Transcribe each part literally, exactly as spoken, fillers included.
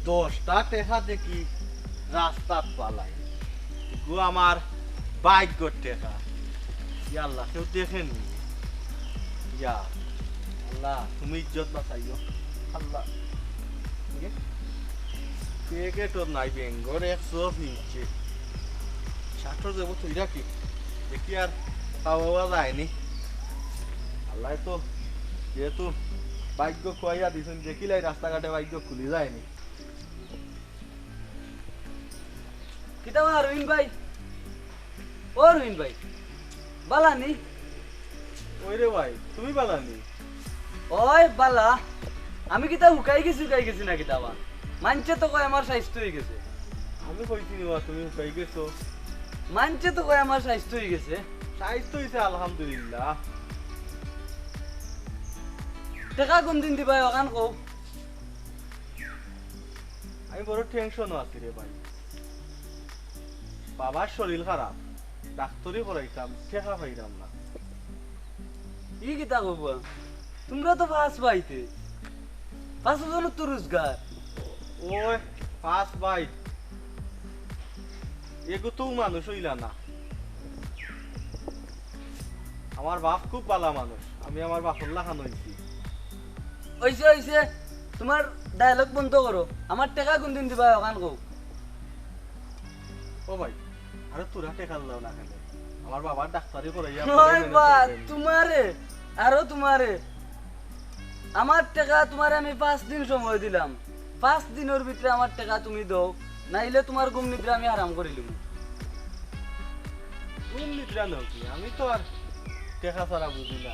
দশটা টেকা দেখি রাস্তাত ফালাই। ইগু আমার ভাগ্যর টেকা। ইয়া আল্লাহ, কেউ দেখেনি? ইয়া আল্লাহ, তুমি ইজ্জত বাঁচাইও। আল্লাহ। ইয়ে? প্যাকেটও নাই, বেঙ্গর এক চোখ নিচে। শার্টর জেবো থুই রাখি। দেখি আর পাওয়া যায়নি। আল্লাহ তো যেহেতু ভাগ্য খুয়াইয়া দিছইন, দেখিলাই রাস্তাঘাটে ভাগ্য খুলি যায়নি। কিতা বা রহিম ভাই? ও রহিম ভাই, বালা নি? ওই রে ভাই, তুমি বালা নি? ওই বালা, আমি কিতা হুকাই গেছি, হুকাই গেছি না কিতা বা? মানষে তো কয় আমার স্বাস্থ্য অই গেছে। আমি কইছি নি বা তুমি হুকাই গেছো? মানষে তো কয় আমার স্বাস্থ্য অই গেছে। স্বাস্থ্য অইছে আলহামদুলিল্লাহ। টেকা কুনদিন দিবায় অখান কও। আমি বড় টেনশনও আছি রে ভাই। বাবার শরীর খারাপ, ডাক্তারি করাইতাম, টেকা পাইরাম না। ই কিতা কইবা? তুমরা তো পাঁচ ভাইতে, পাঁচ জনর তো রোজগার। ওই পাঁচ ভাই, এগু তো মানুষ অইলা না। আমার বাপ খুব বালা মানুষ, আমি আমার বাপর লাখান অইছি। অইছে, অইছে, তুমার ডায়লগ বন্ধ করো। আমার টেকা কুনদিন দিবায় অখান কও। ও ভাই, আরে তোরা টেকা লও না কেনে? আমার বাবার ডাক্তারি করাইয়া ওই বা, তুমারে, আরো তুমারে। আমার টেকা তুমারে আমি পাঁচ দিন সময় দিলাম, পাঁচ দিনর ভিতরে আমার টেকা তুমি দেও, নাইলে তুমার ঘুম নিদ্রা আমি হারাম করিলিমু। ঘুম নিদ্রা নাও কি? আমি তো আর টেকা ছাড়া বুঝি না।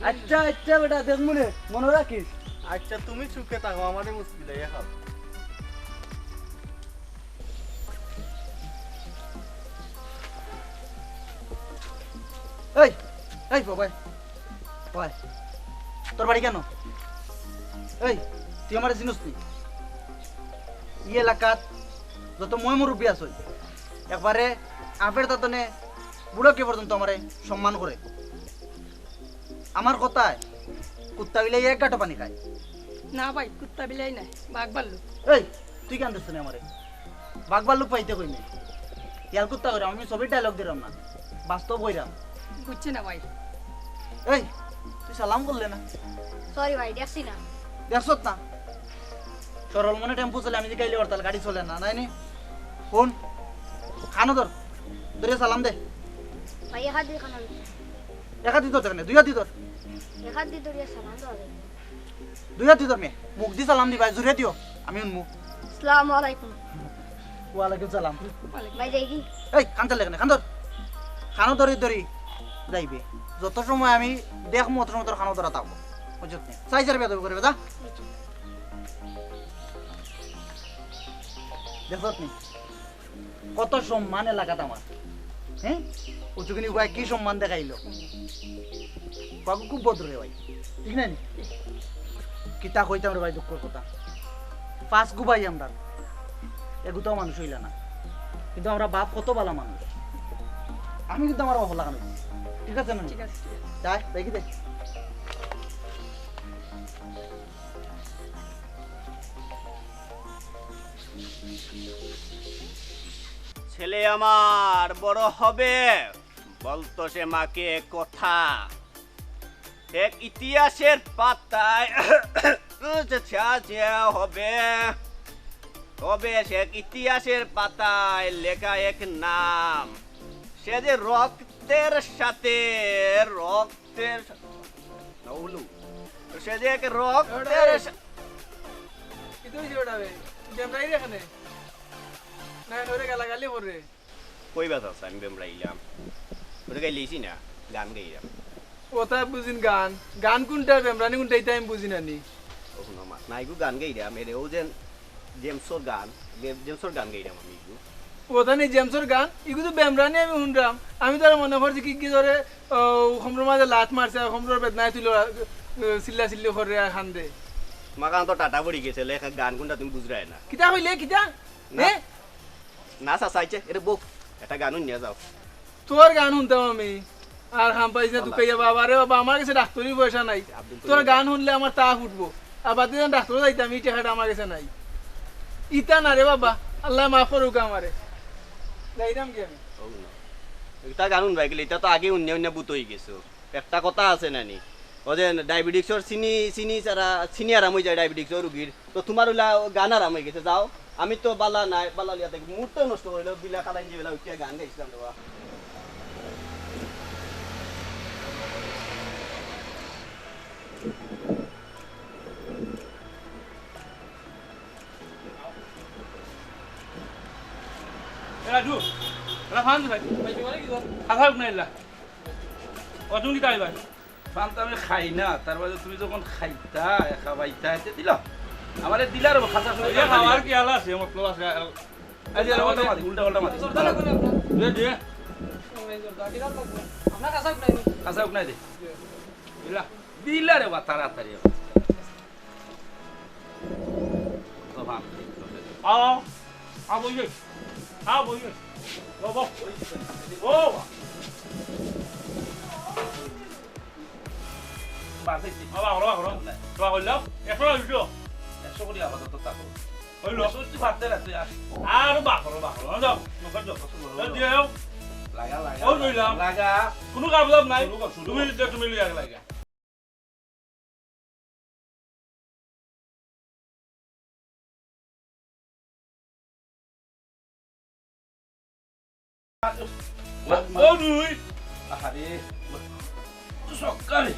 আচ্ছা, আচ্ছা বেটা, দেখমুনে, মনো রাখিস। আচ্ছা, তুমি সুখে থাকো, আমারে মুস্কিলে খাও। এই, এই বাবাই, বাবাই, তোর বাড়ি কেন? এই, তুই আমারে চিনস নি? ই এলাকাত যত ময় মুরব্বি আছে, একবারে আপের তাতনে বুড়া কে পর্যন্ত আমারে সম্মান করে। আমার কথায় কুত্তা বিলাই এক গাঁটো পানি খায়। না ভাই, কুত্তা বিলাই নাই, বাঘ ভাল্লুক। এই, তুই কেন দেখছ না আমারে? বাঘ ভাল্লুক পাইতে কই নাই। ইয়ার কুত্তা কইরাম, আমি ছবির ডায়লগ দিরাম না, বাস্তব কইরাম। বুঝছি না ভাই। এই, তুই সালাম করলে না? সরি ভাই, দেখছি না। দেখছত না? সরল মনে টেম্পু চলে, আমি যে গাইলে হরতাল, গাড়ি চলে না, নাই নি? ফোন, কানো ধর, ধরে সালাম দে। ভাই, এক হাত দি কানো। এক হাত দি ধর, দেখনে, দুই হাত দি ধর। এক হাত দি ধরিয়া সালাম দেওয়া যায়। দুই হাত দি ধর মে, মুখ দি সালাম দিবায়, জুরে দিও, আমি হুনমু। আসসালামু আলাইকুম। ওয়ালাইকুম সালাম। ভাই, যাই কি? এই, কান চালে কেনে? কান ধর। কানো ধরি ধরি যাইবে। যত সময় আমি দেখমু, অত সময় তোর কানো ধরা থাকবো। বুঝছত নি? সাইজের বেদবি করবে, যা। দেখছত নি? কত সম্মান এলাকাত আমার। হ্যাঁ? ও চুকিনি উবায় কি সম্মান দেখাইলো? বাবু খুব ভদ্র রে ভাই। ঠিক না নি? কিতা কইতাম রে ভাই, দুঃখর কথা। পাঁচ গু ভাই আমরা। এগুতাও মানুষ অইলা না। কিন্তু আমরা বাপ কত বালা মানুষ। আমি কিন্তু আমার বাপর লাখান অইছি। ঠিক আছে না? ঠিক আছে, ঠিক আছে। যাই, দেখি দে। ছেলে আমার বড় হবে, বলতো সে মাকে কথা। এক ইতিহাসের পাতায় ছা-, ছা-, হবে, হবে সে এক ইতিহাসের পাতায় লেখা এক নাম। সে যে রক্তের সাথে, রক্তের সা-, নাউলু। সে যে এক রক্তের এ, সা-, কিতা অইছে বেটা রে? বেমরাই রে এখানে। না, ওরে গালাগালি করে। কইবা চাচা, আমি বেমরাইলাম? ওরে গাইলেইছি না, গান গাইলাম। ওটা বুঝিন গান, গান কোনটা, বেমরানি কোনটা, এটা আমি বুঝি না নি। ও হুনো মা, না, এগু গান গাইলাম, এরে ও যে জেমসর গান, জে-, জেমসর গান গাইলাম আমি এগু। ওটা নি জেমসর গান, এগু তো বেমরানি আমি হুনরাম। আমি তো আর মনে করছি কি, কি ধরে, ও, কমরর মাঝে লাত মারছে, আর কমরর বেদনায় তুই ল-, চিল্লা চিল্লি করে আর কান্দে। মা কান তো টাটা পড়ি গেছে, লেখা গান কোনটা তুমি বুঝরায় না। কিতা কইলে, কিতা? না। এ? না চাচা, আইছে, এরে বউ, একটা গান হুনিয়া যাও। তোর গান হুনতাম আমি, আর হাম পাইছি না, তুই কইয়া বাবা রে বাবা, আমার গেছে ডাক্তারি পয়সা নাই। আব্দুল তোর করিম। গান হুনলে আমার তা ফুটবো, আর বাদে যখন ডাক্তারও যাইতাম, এই টেকাটা আমার গেছে নাই। ইতা না রে বাবা, আল্লায় মাফ করুক আমারে। যাইরাম কি আমি? অউ না। ইতা গান হুনবায় গেলে, ইতা তো আগে হুনিয়া হুনিয়া ভূত অইগেছো। একটা কথা আছে না নি? অউ যে ডায়াবেটিসর চিনি, চিনি ছাড়া, চিনি আরাম অইযায় ডায়াবেটিসর রুগীর। তো তুমার অইলা গান আরাম অইগেছে, যাও। আমি তো বালা নাই, বালা লইয়া থাকি। মুডটা নষ্ট করিলাও, বিলা কালাইঞ্জি বেলা উঠিয়া গান গাইছিলাম রে বাবা। এ রাজু, এলা ফান দে ভাই। ভাই, তোমার কি কর? খাতা উঠ না এলা। ও, তুমি কিতা খাইবা? ফান তো আমি খাই না, তার বাদে তুমি যখন খাইতা, খাবাইতা, এতে দিলা। আমারে দিলা রে, খাতা খাই ওই যে খাবার কি আলা আছে, মতলব আছে, আ, আ, এই যে উল্টা পাল্টা মাতি, উল্টা পাল্টা মাতি। দে, দে। আপনার খাতা উঠ নাই। খাতা উঠ নাই দে। দিলা। দিলা রে বা, তাড়াতাড়ি। আও, আও, বইয়ে। আও, বইয়ে। ও, বাবা। ও, বাবা। বাসে কি? বাবা, বাবা, বাবা। বাবা, কইলো, একশো টাকা দিছো। একশো কোটি আপাতত থাকো। কইলো। একশো কোটি বাদ দে না, তুই আস। আর বাবা, বাবা, বাবা। যাও, নকল যাও। কত বড় এ, বড়। দিয়ে যাও। লাগা, লাগা, ও, লইলাম। লাগা। কোনো কাম লাভ নাই। শুরু কর, শুরু তুমি কর। দিতে, তুমি লইয়া লাগা। ও, ও, দুই। আহারে, সকালে।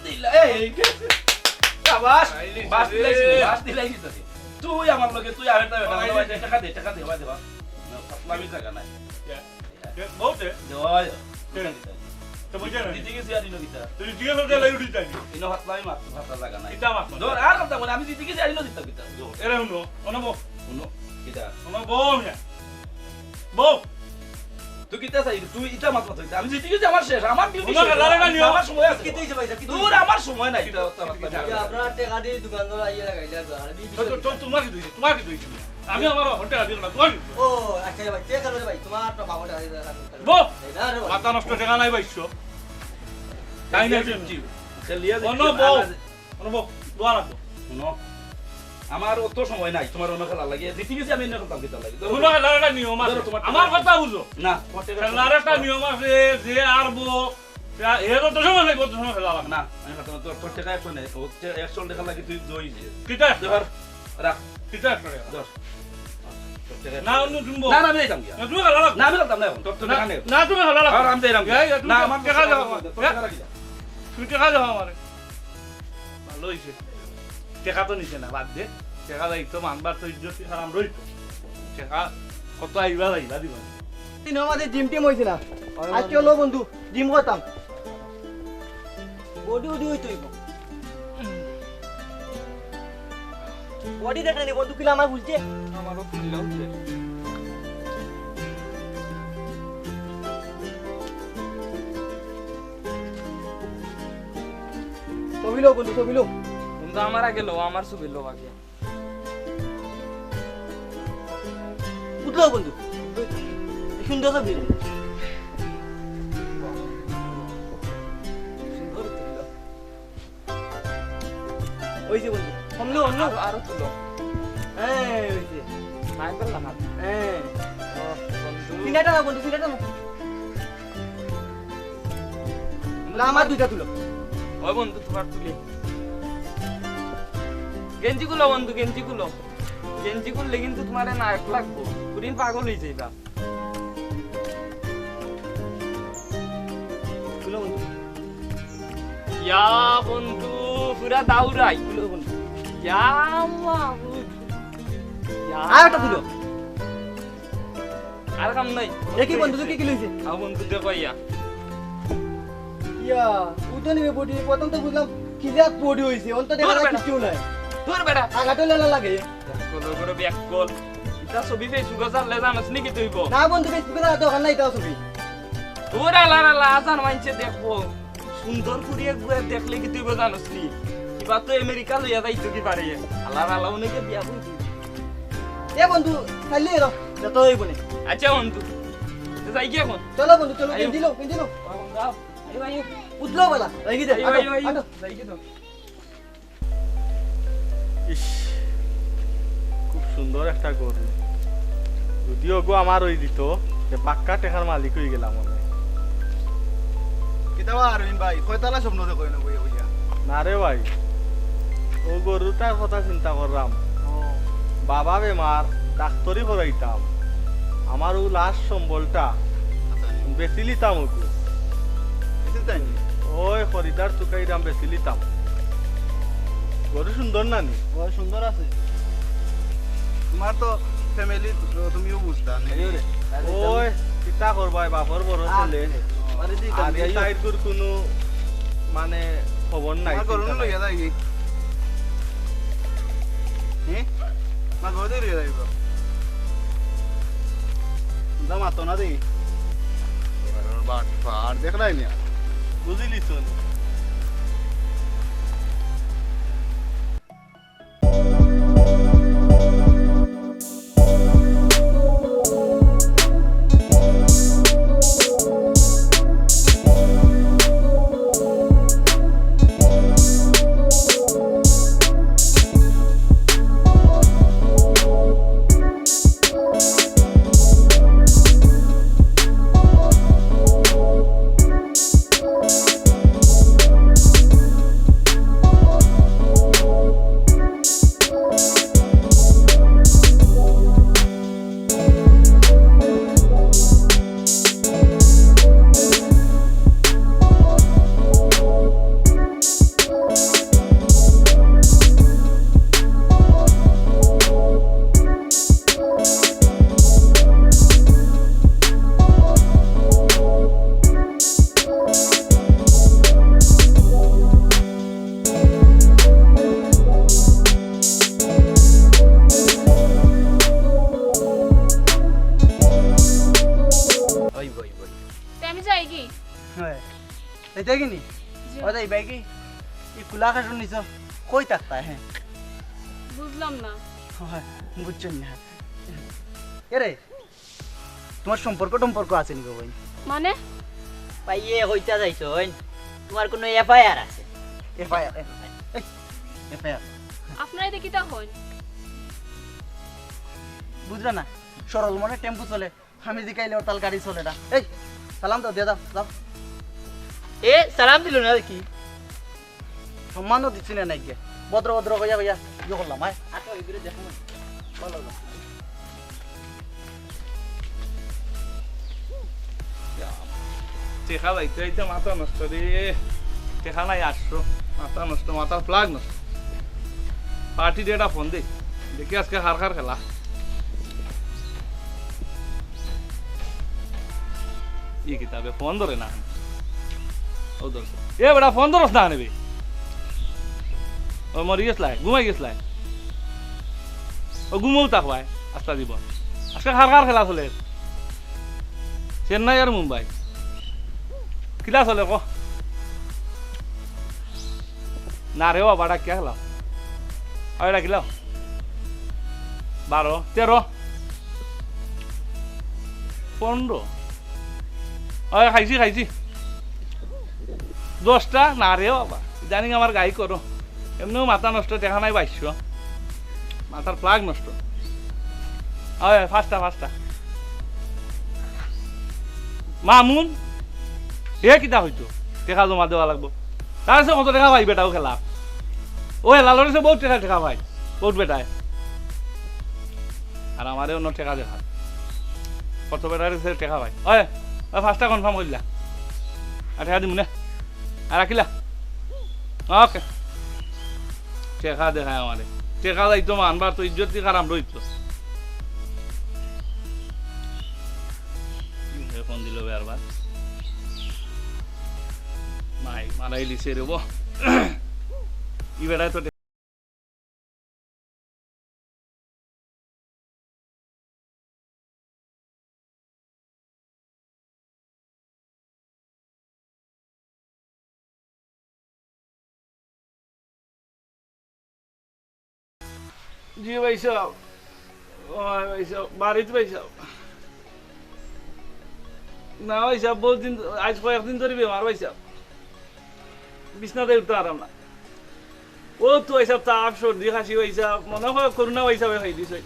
দিলা, এই, গেছে। সাবাস, আইলি বাস রে। দিলাইছি, বাস দিলাইছি তোরে। তুই আমার লগে, তুই আরেকটা বেটা, আইলি। ভাই, টাকা দে, টাকা দে, ভাই, দে, ভাই। না, ফাতলামি জাগা নাই। ইয়া। এ, বউতে? দে, ভাই। এ। তো বুঝে না? জিতে গেছি আর ইনো কিতা? তুই জিজ্ঞেস করতে লাগি উঠি যাবি। ইনো ফাতলামি মারতে, ফাতলা জাগা নাই। কিতা মাত মারতে? ধর, আর কথা বলে, আমি জিতে গেছি আর ইনো জিততাম কিতা? ধর। এরে হুনো, অনো বউ। হুনো, কিতা? অনো বউ মিয়া। বউ। তুই কিতা চাই? তুই ইটা মাত মাত হইতে। আমি জিতে গেছি, আমার শেষ, আমার ডিউটি হুনো, শেষ। খেলার একটা নিয়ম। আমার সময় আছে। কিতা হইছে ভাই সাহেব? কিতা দূর, হইছে? আমার সময় নাই, ইটা, ইটা মাত মাত। ইয়া, আপনারা টেকা দিয়া দোকান ঘর আইয়া লাগাইলা, আর আমি তো, তো, তো, তোমার কিতা হইছে? তোমার কিতা হইছে? আমি আমার বাপর টেকা দিলাম না, তোমার কিতা হইছে? ও, আচ্ছা ভাই, টেকা লইলে ভাই, তোমার তো বাপর টেকা দিলাম না। বউ! এই না রে ভাই। মাথা নষ্ট, টেকা নাই বাইশশো। তাই না, খেলিয়া জিতছি। খেলিয়া জিতছি। অনো বউ। অনো বউ, দোয়া রাখো। হুনো, আমার অত সময় নাই, তোমার অনো খেলা লাগে। জিতে গেছি আমি, এনে খেলতাম কিতা লাগে? ধরো, কোনো খেলার একটা নিয়ম আছে। ধরো, তোমার আমার কথা বুঝো। না, তোমার টেকা খেলার একটা নিয়ম আছে, যে হারবো, এ তো সময় নাই, কত সময় খেলা লাগে। না, আমি খেলতাম না। তোর, তোর টেকা একশো নেই, ও টে-, একশো টেকা লাগে, তুই দই যে। কিতা একশো? ধর, রাখ। কিতা একশো টেকা? ধর। তোর টেকা না, একশো। অন্য শুনবো। না, না, আমি যাইতাম গিয়া। না, তুমি খেলা লাগো। না, আমি খেলতাম না এখন। তোর, তোর না, টেকা নেই। না, তুমি খেলা লাগো। আর আমি যাইরাম গিয়া। এই, এই, তুমি আমার টেকা দেও আমারে। তুমি টেকা দেও আমারে। ভালো হইছে। টেকা তো নিছে না, বাদ দে। টেকা যাইতো, মানবার তো ইজ্জত হারাম রইতো। টেকা কত আইবা যাইবা দিবা। দিন আমাদের জিম টিম হইছে না। আজকে হলো বন্ধু, জিম করতাম। বডি উডি হইতো হইব। বডি দেখলে নি বন্ধু, কিলা আমার বুঝছে? আমারও খুললাম যে। ছবি লো বন্ধু, ছবি লো। বন্ধু, আমার আগে লো, আমার ছবি লো আগে। উঠলো বন্ধু। সুন্দর ছবি। সুন্দর তুললো। ওই যে বন্ধু। অন্য, অন্য। আরো, আরো তুলো। হ্যাঁ, ওই যে। নাই পারলাম আর। হ্যাঁ। ও, বন্ধু। সিনাটা না বন্ধু, সিনাটা না। না, আমার দুইটা তুলো। ওই বন্ধু, তোমার তুলি। গেঞ্জি খুলো বন্ধু, গেঞ্জি খুলো। গেঞ্জি খুললে কিন্তু তোমারে নায়ক লাগবো। পুরিন পাগল হয়ে যাইবা। খুলো বন্ধু। ইয়া বন্ধু, পুরা দাউরাই। খুলো বন্ধু। ইয়া মাবুদ। ইয়া। আর একটা খুলো। আর কাম নাই। এ কি বন্ধু, তুই কি কিনলি? আও বন্ধু, দেখো ইয়া। ইয়া, ও তো নিবে বডি, প্রথম তো বুঝলাম কি জাত বডি হইছে, অন্ত দেখা তোর যায় বেটা। কিচ্ছু নাই। তোর বেটা। আগাটো লেলা লাগে। ব্যাককল, ওগুলো ব্যাককল। ইটা ছবি Facebook-এ ছাড়লে জানোস নি কিতা অইবো? না বন্ধু, Facebook-এ ছাড়া দরকার নাই ইটা ছবি। তোর আলার আলা আজান মানছে দেখবো। সুন্দর করি এক বুয়া দেখলে কিতা অইবো জানোস নি? কিবা তো আমেরিকা লইয়া যাইতো কি পারে। আলার আলা অনেকে বিয়া করবি। এ বন্ধু, খালি এরো, যত অইবো নে। আচ্ছা বন্ধু, তো যাই কি এখন? চলো বন্ধু, চলো, আইও। পিন্দিলো, পিন্দিলো। আইও, আইও। উঠলো বলা, যাই কি দে, আইও, আটো, আইও, আইও। আটো। যাই কি তো? ইস, খুব সুন্দর একটা গরু। যদি ওগু আমার অই দিত, তে পাক্কা টেকার মালিক অই গেলাম অনে। কিতা বা আরবিন ভাই, কয়তালা স্বপ্ন দেখো এনে বইয়া বইয়া? না রে ভাই, ও গরুটার কথা চিন্তা কররাম। ও। বাবা বেমার, ডাক্তরি করাইতাম। আমার ও লাস্ট সম্বলটা আচ্ছা। বেচিলিতাম ওগু। বেচিলিতাম নি? ওই খরিদার তুকাইরাম বেচিলিতাম। গরু সুন্দর না নি? ও সুন্দর আছে। তোমার তো ফ্যামিলি, তুমিও বুঝতা নি। ওই, কিতা করবায়, বাপর বড় ছেলে। আর এই সাইড গুর কোনো মানে খবর নাই, তোমার গরু চিন্তা নাই। লইয়া যাই কি? হুম? না, গরু লইয়া যাইব। দা মাতো না দেই। বাট ফার দেখ নাই মিয়া। বুঝিলি তো। ওই, ওই, ওই। তে আমি যাই কি? হ্যাঁ। এই দেখি নি? জি। ও যাই ভাই কি? এই কুলা আকাশর নিচে কই থাকতা, হ্যাঁ? বুঝলাম না। হয়, বুঝছেন না। এরে, তোমার সম্পর্ক টম্পর্ক আছে নি গো বইন? মানে? ভাই, ইয়ে কইতা চাইছো, বইন? তোমার কোনো এফআইআর আছে? FIR, FIR. এই, এফআইআর। আপনারা এটা কিতা হন? বুঝলা না? সরল মনে টেম্পু চলে। আমি জিকাইলে ওর তাল গাড়ি চলে না। এই, সালাম দাও, দিয়া দাও, দাও। এ, সালাম দিল না দেখি। সম্মানও দিচ্ছি না নাকি? ভদ্র ভদ্র কইয়া কইয়া ইয়ে করলাম, আয়। আচ্ছা, ওই দূরে দেখো না। বলো, বলো। টেকা যাইতে যাইতে মাথা নষ্ট রে। টেকা নাই আটশো। মাথা নষ্ট, মাথার প্লাগ নষ্ট। পার্টি ডেটা ফোন দে। দেখি আজকে কার কার খেলা। ই কিতাবে ফোন ধরে না। ও ধর। এ বেটা, ফোন ধরস না নেবে। ও মরি গেছলাই, ঘুমাই গেছলাই। ও ঘুমোও থাক ভাই, আস্তা দিব। আজকে কার কার খেলা চলে? চেন্নাই আর মুম্বাই। কিলা চলে ক? না রে বাবা, ডাকিয়া খেলাও। আরে ডাকিলাও। বারো, তেরো, পনেরো। আরে খাইছি, খাইছি। দশটা? না রে বাবা, ইদানিং আমার গাই করো। এমনেও মাথা নষ্ট, দেখা নাই বাইশশো। মাথার প্লাগ নষ্ট। আরে পাঁচটা, পাঁচটা। মামুন, এ কিতা হইতো? টেকা জমা দেওয়া লাগবো। তার সে কত টেকা পাই বেটাও খেলা? ও হেলালরে সে বহুত টেকা, টেকা পাই, বহুত বেটায়। আর আমারে অন্য টেকা দেখা। কত বেটারে সে টেকা পাই। ওই, ওই পাঁচটা কনফার্ম করিলা। আর টেকা দিমু নে। আর রাখিলা। ওকে। টেকা দেখায় আমারে। টেকা যাইতো মান, বার তো ইজ্জত দি খারাপ রইতো। ফোন দিল বে আরবার। মাই, মারাই লিছে রে বো। ই বেটায় তো জি ভাই সাহেব, ও ভাই সাহেব, বাড়িত ভাই সাহেব। না ভাই সাহেব, বহুত দিন, আজ কয়েকদিন ধরি বেমার ভাই সাহেব, বিছনাত উঠতে পারাম না। ও তো ভাইসাব, তাপ, সর্দি, খাসি ভাইসাব, মনো অয় করোনা ভাইসাবে খাই দিছে।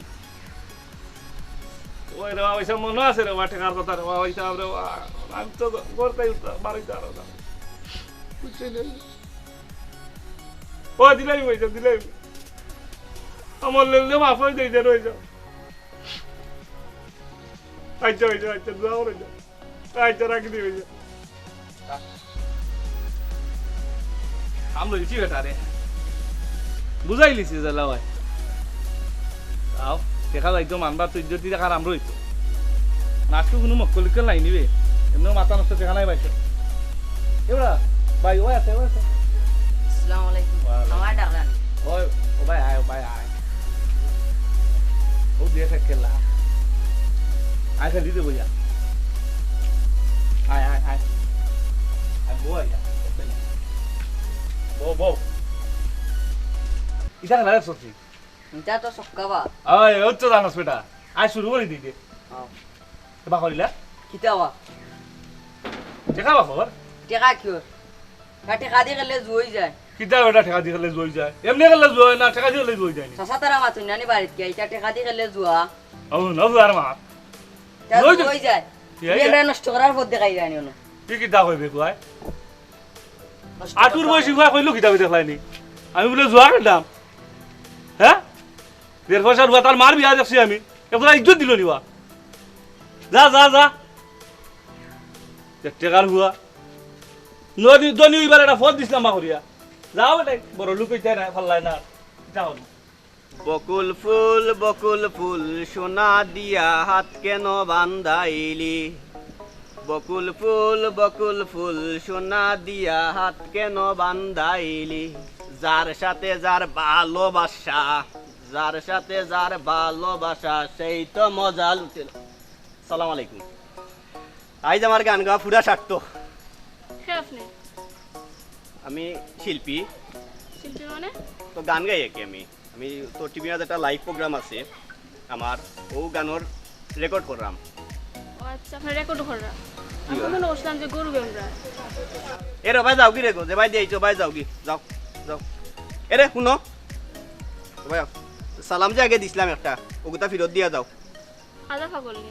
ওই রে বা ভাইসাব, মনো আছে রে বা, টেকার কথা রে বা ভাইসাব রে বা, আমি তো ঘর থাকি উঠতাম, বাড়িতে আরো না। বুঝছইন নি? ও দিলাই ভাইসাব, দিলাই। আমার লেনদেন মাফ অই যাইছে রে ভাইসাব। আচ্ছা, আচ্ছা, আচ্ছা, দোয়া করি যাও। আচ্ছা, রাখি দিই, আচ্ছা। কাম লইছি বেটারে। বুঝাইলিছি যে লাওয়াই। আও, দেখা যাইতো মানবার তো ইজ্জতি দেখার আমরা অইতো। নাচকু কুনু মক্কল-ইক্কল নাই নিবে। এমনেও মাথা নষ্ট দেখা নাই পাইছে। এবার ভাই, ও আছে, ও আছে। আসসালামু আলাইকুম। ওয়ালাইকুম। আমার ডাকলেন। ওই, ও ভাই, আয়, ও ভাই, আয়। ও দিয়ে থাক খেলা। আয়, খেলি দে বইয়া। আয়, আয়, আয়। আয়, বউ আয়, বউ, বউ। ইটা খেলা রে সত্যি। ইটা তো ছক্কা বা। ওই, ও তো জানোস বেটা। আয়, শুরু করি দিই দে। হ্যাঁ। তো বা করিলা? কিতা বা? টেকা বা খবর? টেকা কিওর? তা টেকা দি খেললে জুয়া অই যায়। কিতা বেটা টেকা দি খেললে জুয়া অই যায়? এমনে খেললে জুয়া অয় না, টেকা দি খেললে জুয়া অই যায় নি? চাচা তারা মাতুন নানি বাড়িত গিয়া, ইটা টেকা দি খেললে জুয়া। ও, না জুয়ার মা। তা জুয়া অই যায়। জুয়া অই যায়। ইয়া, তুমি ইয়া। আমরা নষ্ট করার পথ দেখাই যায়নি অনো। তুই কিতা কইবে কয়? নষ্ট আটুর করার বয়সী কয় কইলো কিতা দেখলাই নি? আমি বুলে জুয়া খেলতাম। হ্যাঁ? দেড় পয়সার হুয়া তার মার বিয়া দেখছি আমি। একজনা ইজ্জত দিল নি বা? যা, যা, যা। এক টেকার হুয়া। নদী, ধনী অইবার একটা পথ দিছলাম বা করিয়া। যাও বেটা, বড় লোক অইতে না, ফাল্লায় না। যাও। বকুল ফুল, বকুল ফুল, সোনা দিয়া হাত কেন বান্ধাইলি? বকুল ফুল, বকুল ফুল, সোনা দিয়া হাত কেন বান্ধাইলি? যার সাথে যার ভালোবাসা, যার সাথে যার ভালোবাসা, সেই তো মজা লুটেল। সালাম আলাইকুম। আইজ আমার গান গাওয়া পুরা সার্থক। কে আপনি? আমি শিল্পী। শিল্পী মানে? তো গান গাই আর কি আমি। আমি তো টিভি একটা লাইভ প্রোগ্রাম আছে আমার, ও গানর রেকর্ড করলাম। ও আচ্ছা, আপনি রেকর্ড কররা? জি আমি তো ভাই। মনে করছিলাম যে গরু বেমরা। এ রে ভাই, যাওগি রে গো, যে ভাই দিয়েছো, ভাই যাওগি, যাও, যাও। এ রে, হুনো। ও ভাই, সালাম যে আগে দিছিলাম একটা, ওগুতা ফিরত দিয়া যাও। আদা পাগল নি।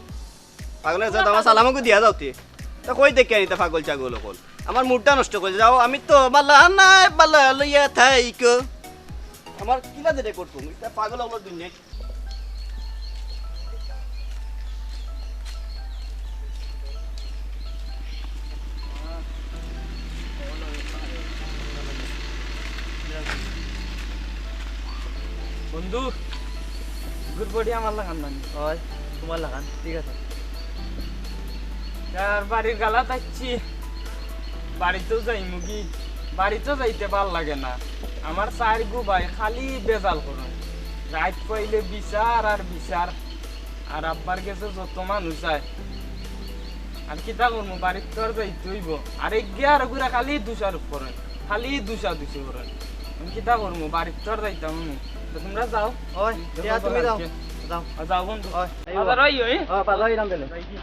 পাগল অইছে, আমার সালামও দিয়া যাও তে। তা কই দেখি আনি তা পাগল ছাগল অকল। আমার মুডটা নষ্ট করে যাও, আমি তো বালা নাই, বালা লইয়া থাইকো। আমার কিলা যে রেকর্ড করমু, ইতা পাগল অকলর দুনিয়া। বন্ধু, গুড় বড়ি আমার লাখান নানি? অয়, তোমার লাখান, ঠিক আছে। তার বাড়ির গালাত আইছি, বাড়িতেও যাইমুগি, বাড়িতেও যাইতে ভালা লাগে না। আমার চাইরগু ভাই খালি বেজাল করইন, রাইত পাইলে বিচার আর বিচার। আর আব্বার গেছে যত মানুষ যায়, আর কিতা করমু, বাড়িত তো আর যাইতে অইবো। আর এগিয়ে আর ঘুরে খালি দোষারোপ করইন, খালি দোষাদুষি করইন। আমি কিতা করমু, বাড়িত তো আর যাইতাম না। তো তোমরা যাও। ওই, দেখো টিয়া, তুমি যাও। যাও। আর যাও বন্ধু। ওই, আইও। বাজার আইও, এ? ও, বাজার আইলাম তাহলে। যাই কি?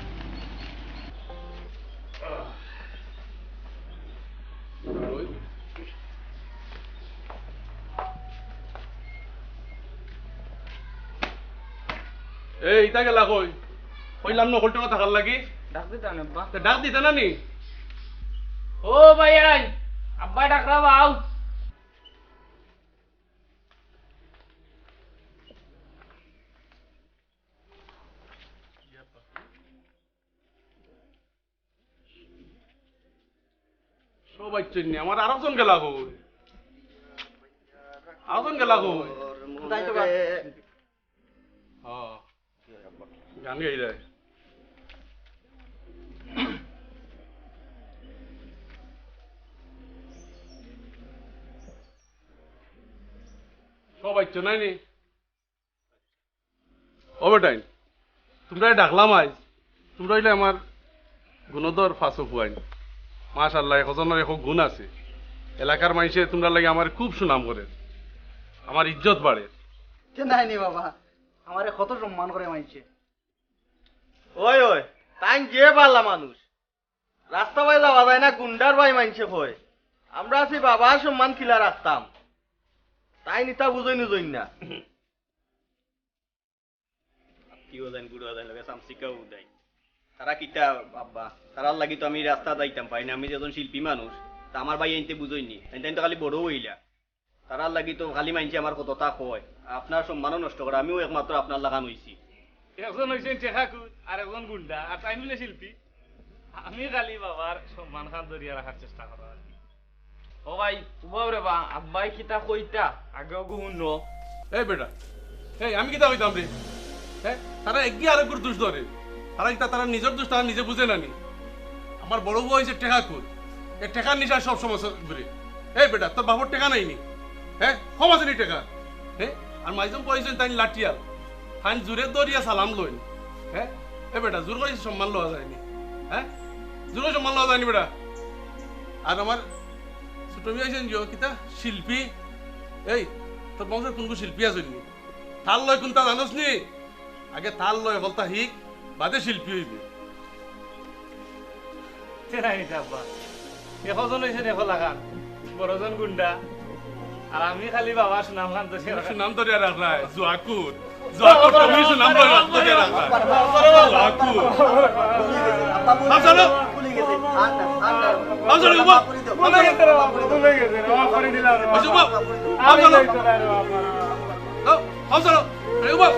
এই, ইতা গেলা কই? কইলাম না, হোটেলে থাকার লাগি। ডাক দিতা না, আব্বা। তো ডাক দিতা না নি? ও ভাই, আই। আব্বা ডাকরা বাউ। সবাই চিনি, আমার আরো জন গেলা কই? আরো জন গেলা কই? তাই তো বা। হ্যাঁ। গান গাই যায়। সবাই চিনি নি? ও বেটাইন, তুমরারে ডাকলাম আইজ, তুমরা অইলে আমার গুণধর ফাঁসো ফুয়াইন। মাশাআল্লাহ, একজনর এক গুণ আছে। এলাকার মাইনষে তুমরার লাগি আমার খুব সুনাম করের, আমার ইজ্জত বাড়ের। তে নায় নি বাবা, আমারে কত সম্মান করে মাইনষে। ওই, ওই, তাইন যে ভালা মানুষ, রাস্তা বায় যাওয়া যায় না, গুন্ডার বায় মাইনষে কয়। আমরা আছি বাবার সম্মান কিলা রাখতাম। তাইন ইতা বুঝইন উজইন না। আত্তিও যাইন, গুরুও যাইন, লগে চামচিকাও উদাই। তারা কিতা আব্বা? তারার লাগি তো আমি রাস্তা যাইতাম পারি না। আমি যে একজন শিল্পী মানুষ, তা আমার ভাইয়াইন্তে বুঝইন নি। তাইন, তাইন তো খালি বড় অইলা। তারার লাগি তো খালি মাইনষে আমার কততা কয়। আপনার সম্মানও নষ্ট করে, আমিও একমাত্র আপনার লাখান অইছি। একজন অইছইন টেকাখুর, আর একজন গুন্ডা, আর তাইন বুলে শিল্পী। আমি খালি বাবার সম্মান খান ধরিয়া রাখার চেষ্টা করার আর কি। ও ভাই, উবাও রে বা, আব্বায় কিতা কইতা, আগে অগু হুনো। এই বেটা, এই আমি কিতা কইতাম রে? হ্যাঁ, তারা একগি আরগুর দুষ ধরে। তারা কিতা তারা নিজর দুষ তারা নিজে বুঝে না নি? আমার বড় বউ অইছে টেকাখুর, এ টেকার নিশায় সব সময় ঘুরে। এই বেটা, তোর বাপর টেকা নাই নি? হ্যাঁ, কম আছে নি টেকা? হ্যাঁ, আর মাইজম কইছইন তাইন লাঠিয়াল, তাইন জুরে ধরিয়া সালাম লইন। হ্যাঁ, এ বেটা, জুর করি সম্মান লওয়া যায়নি। হ্যাঁ, জুর করি সম্মান লওয়া যায়নি বেটা। আর আমার ছোট মিয়া আইছইন গিয়া, কিতা শিল্পী? এই, তোর বংশর কুনগু শিল্পী আছইন নি? তার লয় কুনতা জানোস নি? আগে তার লয় হকলতা হিক, বাদে শিল্পী অইবি। তে নাই রে আব্বা, একজন অইছইন একলাখান, বড়জন গুন্ডা, আর আমি খালি বাবার সুনাম খান ধরিয়া রাখরাম। সুনাম ধরিয়া রাখরায়, জুয়াকুর। জুয়াকুর, তুমি সুনাম ধরিয়া রাখরায়। জুয়াকুর। আচ্ছা, না। আচ্ছা, না, উবা। ভুল অই গেছে রে, ভুল অই গেছে রে, মাফ করি দিলাম রে। আচ্ছা, উবা। আমি আচ্ছা, না। যাইতো না রে বাবা। যাও, আচ্ছা, না। আরে উবা।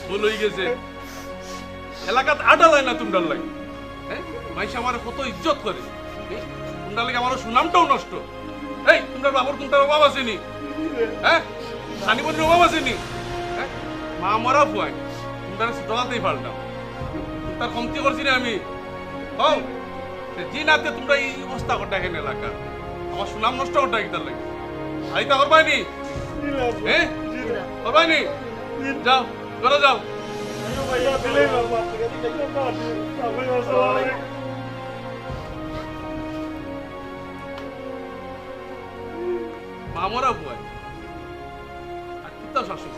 ভুল অই গেছে। এলাকাত আড্ডা যায় না তুমরার লাগি। হ্যাঁ? মাইনষে আমারে কত ইজ্জত করে। এই, তুমরার লাগি আমার সুনামটাও নষ্ট। এই, তুমরার বাপর কুনটার অভাব আছে নি? হ্যাঁ? খানি পানির অভাব আছে নি? হ্যাঁ? মা মরা পুয়াইন। তুমরারে ছোট কালতেই পালটাম। তুমরার কমতি করছি না আমি। হও। তে জি নাতে তুমরা ই অবস্থা কররায় কেনে এলাকার? আমার সুনাম নষ্ট কররায় কিতার লাগি? আইতা করবায় নি? হ্যাঁ? করবায় নি? যাও, ঘরো যাও। মা মরা পুয়াইন। আর কিতা শাসন?